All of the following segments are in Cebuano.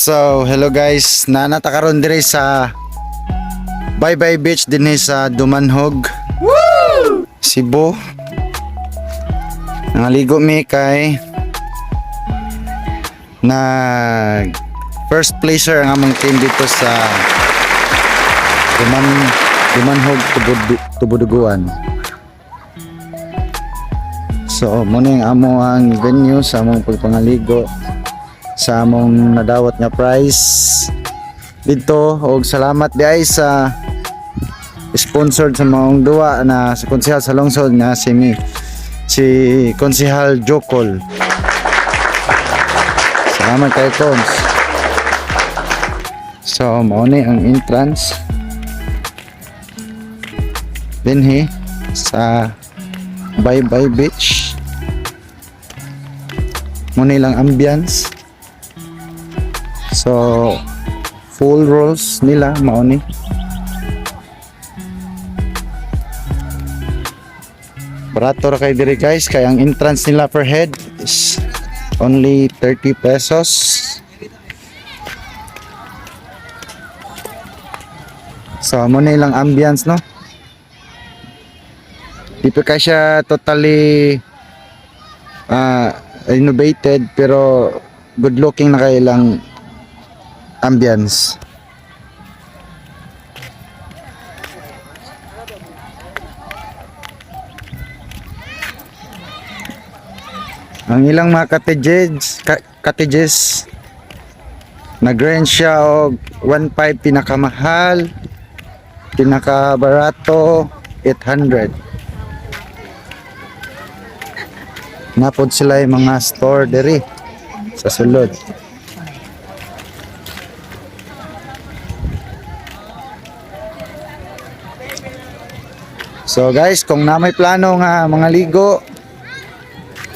So, hello guys. Naa ta karon diri sa Bye Bye Beach dinhi sa Dumanjug, Cebu. Nangaligo mi kay nag first placer ang among team dito sa Dumanjug Tubod-Duguan. So, mao na yung amo ang venue sa among pagpangaligo sa among nadawat nga prize dito, og salamat di sa sponsored sa maong duwa na sa konsehal sa lungsod nga si Konsehal Jokol. Salamat kay Cons. So mao ni ang entrance dinhi sa Bye Bye Beach. Mao ni lang ambience. So, full rolls nila, mao ni. Barato ra kay diri, guys, kay ang entrance nila per head is only 30 pesos. So, mao na ilang ambience, no? Di pa kay siya totally renovated, pero good looking na kay ilang ambience. Ang ilang mga cottages nag-range siya og 1.5 pinakamahal, pinakabarato 800. Naa pod sila yung mga store diri sa sulod. So guys, kung na may plano nga mga ligo,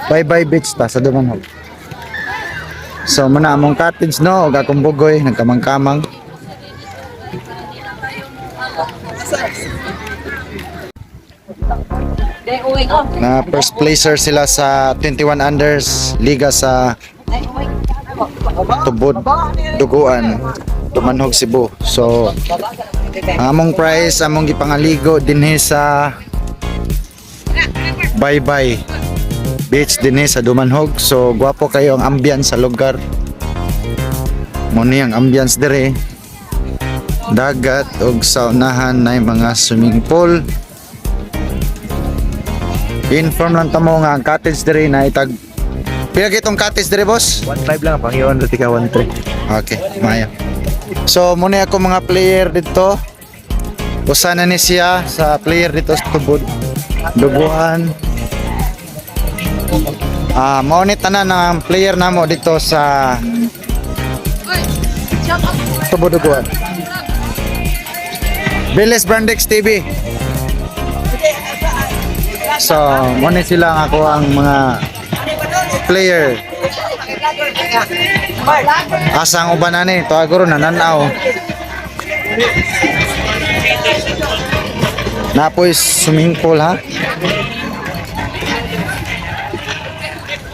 Bye Bye Beach ta sa Dumanjug. So mao na among cottage, no, ug akong bugoy nagkamang-kamang. Na first placer sila sa 21 unders liga sa Tubod Duguan, Dumanjug, Cebu. So ang among prize, among gipangaligo dinhi sa Bye Bye Beach dinhi sa Dumanjug. So gwapo kayo ang ambience sa lugar. Mao ni ang ambience dire. Dagat ug sa unahan na mga swimming pool. Inform lang ta mo nga ang cottage dire na itag. Pila kitong cottage dire, boss? 1.5 lang, panghiwan ra tika 1.3. Okay, maya. So, mao na ako mga player dito. Usa na ni siya sa player dito sa Tubod Duguan. Ah, mao ni tanan ang player namo dito sa Tubod Duguan. Bilis Brandex TV. So, mao ni sila ang ako ang mga player. Asa ang uban ani? Tuwag ro nananaw. Naa poy swimming pool, ha.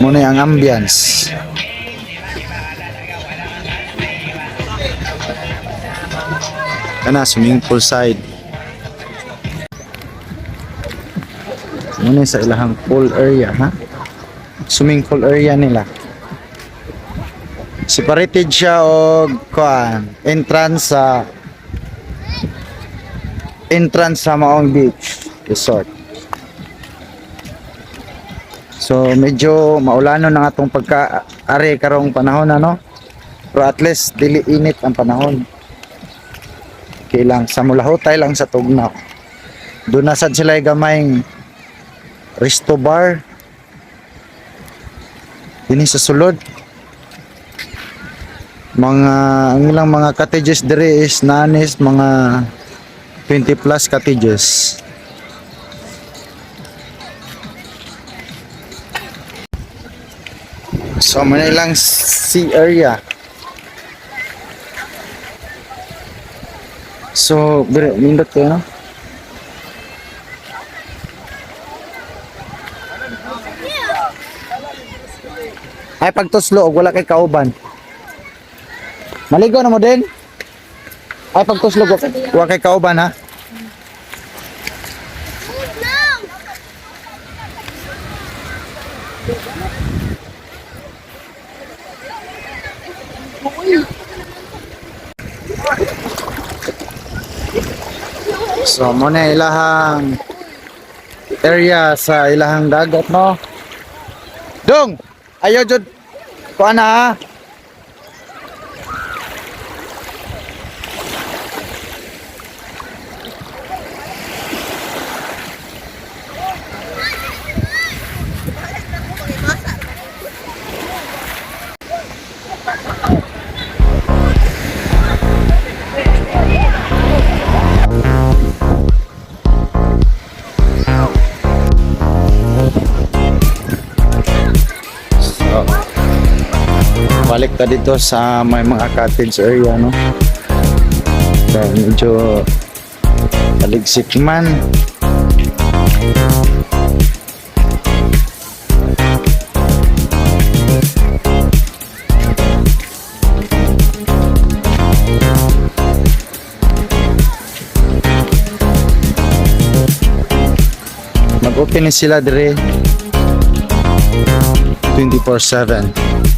Mao na ang ambience. Kana swimming pool side. Mao na sa ilahang pool area, ha. Swimming pool area nila. Separated siya og kuan, entrance sa Maong Beach Resort. So medyo maulano na nga atong pagka-ari karong panahon, ano. Pero at least dili init ang panahon. Okay lang sa mulahutay lang sa tugnaw. Doon na sad sila gamayng resto bar. Dinhi sa sulod, mga ang ilang mga cottages dire is nanis mga 20 plus cottages. So mao na ilang sea area. So dire nindot kayo, no? Ay pagtuslo og wala kay kauban. Maligo na mo din. Ay, pagtuslog ko. Wa kay kauban ha. So, mao na ilahang area sa ilahang dagat, no? Dong! Ayaw jud. Kuan na ha. So, balik ta dito sa may mga cottage area, no? Kaya medyo taligsik man. Mag-open ni sila dire 24/7.